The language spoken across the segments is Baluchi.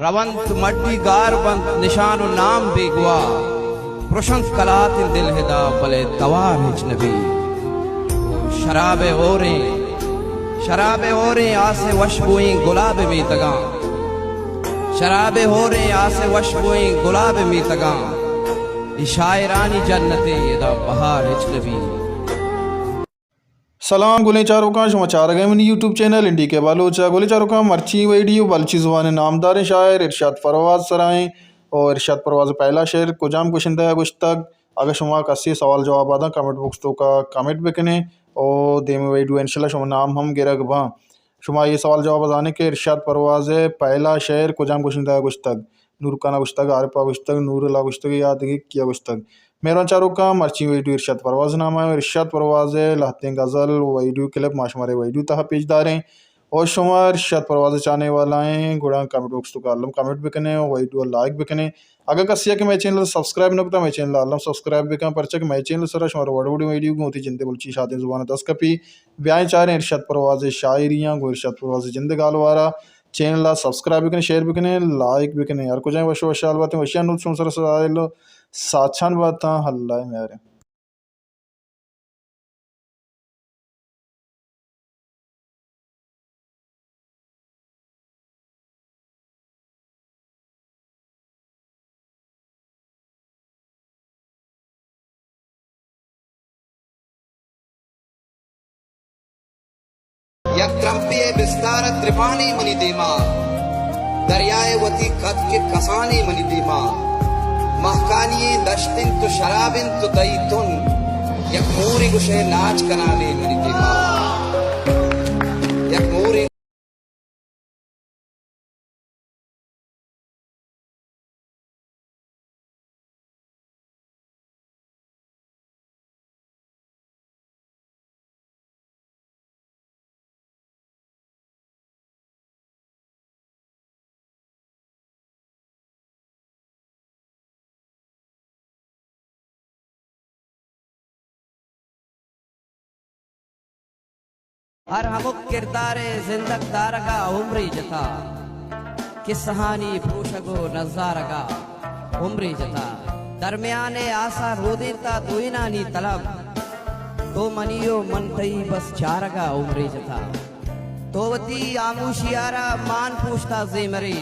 رونت مڈی گار بنت نشان و نام بیگواہ، پرشنت کلاتیں دل ہدا بلے توار ہچ نبی۔ شراب ہوریں، شراب ہوریں آس وشبوئیں گلاب میتگاں، شراب ہوریں آس وشبوئیں گلاب میتگاں، اے شاعرانی جنتیں ادا بہار ہچ نبی۔ سلام گلیں چاروکاں، شما چارگ ء منی یوٹیوب چینل انڈی کے بلوچ ء۔ گلیں چاروکاں، مرچی ویڈیو بلوچی زبان ء نامداریں شاعر ارشاد پرواز سرا ایں۔ او ارشاد پرواز ء پہلا شعر کجام گشندہ ء گشتگ؟ اگہ شما کسی سوال جواب آداں کمنٹ باکس توکا کمنٹ بکنیں۔ او دیمی ویڈیو انشاءاللہ شما نام ہم گرگ باں۔ شما اے سوال جواب ء زانیں کہ ارشاد پرواز ء پہلا شعر کجام گشندہ ء گشتگ؟ نور خان ء گشتگ، عارف ء گشتگ، نور اللہ ء گشتگ یا دگہ کیا گشتگ؟ مہروان چاروکاں، مرچی ویڈیو ارشاد پرواز نام ء، ارشاد پرواز ء لہتیں غزل ویڈیو کلپ ما شمارے ویڈیو تہا پیش داریں۔ او شما ارشاد پرواز چاہنے والا ایں، گڑا کمنٹ باکس توکا الم کمنٹ بکنیں، ویڈیو لائک بکنیں۔ اگہ کسی کہ مئے چینل سبسکرائب نہ کتا، مئے چینل الم سبسکرائب بکن، پرچہ کہ مئے چینل سرا شمارا وڑ وڑیں ویڈیو گوں وتی جندے بلوچی شاتیں زبان دست کپی۔ بیائیں چاریں ارشاد پرواز شاعریاں گوں ارشاد پرواز جند گالوارا۔ چینل ء سبسکرائب بکنیں، شیئر بکنیں، لائک بکنیں۔ ہر کجائیں وش وشحال باتیں، وشیاں نود شمسر سائل ساچان باتاں، اللہ میاریں۔ یک ترمپے ء بستار ء ترپانے منی دیما، دریائے وتی کد کہ کسانے منی دیما۔ مہکانی دشت انت و شراب انت و دئی تن، یک مورے گوشئے ناچ کنانے منی دیما۔ یک مورے ہر ہمک کردارے زندگ دارگا عمرے جتا، کسہانی پروشگ و نزارگا عمرے جتا۔ درمیان آسا رودینتا دوئینانی طلب، تو منی و من تئی بس چارگا عمرے جتا۔ تو وتی آموشیارا مان پوشتا زیمرے۔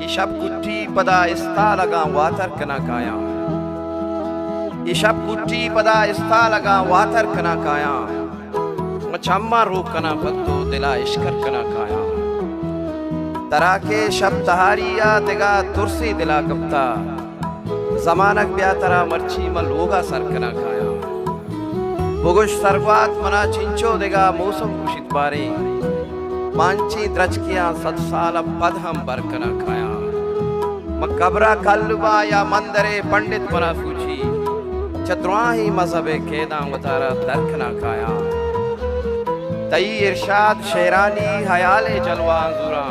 اے شپ کٹی پدا استالگاں واتر کناں کایاں۔ اے شپ کٹی پدا استالگاں واتر کناں کایاں۔ من چماں روک کناں پہ تو دلا اشکر کناں کایاں۔ ترا کہ شپ تہاری ء دگہ ترسے دلا کپتا۔ زمانگ بیا ترا مرچی من لوگا سر کناں کایاں۔ بگوش سرگوات منا چنچو دگہ موسم گوشیت باریں۔ من انچیں درچکیاں صد سال ء پد ہم بر کناں کایاں۔ من قبرا کل باں یا مندرے پنڈت منا سوچی، چہ دراہیں مذہب ء قیداں وتارا در کناں کایاں۔ تئی ارشاد شعرانی حیال ء جلوہ آنزوراں،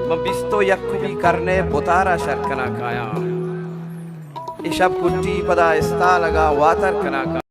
من بیست و یکمی کرن ء بتارا شر کناں کایاں۔ اے شپ کٹی پدا استالگاں واتر کناں کایاں۔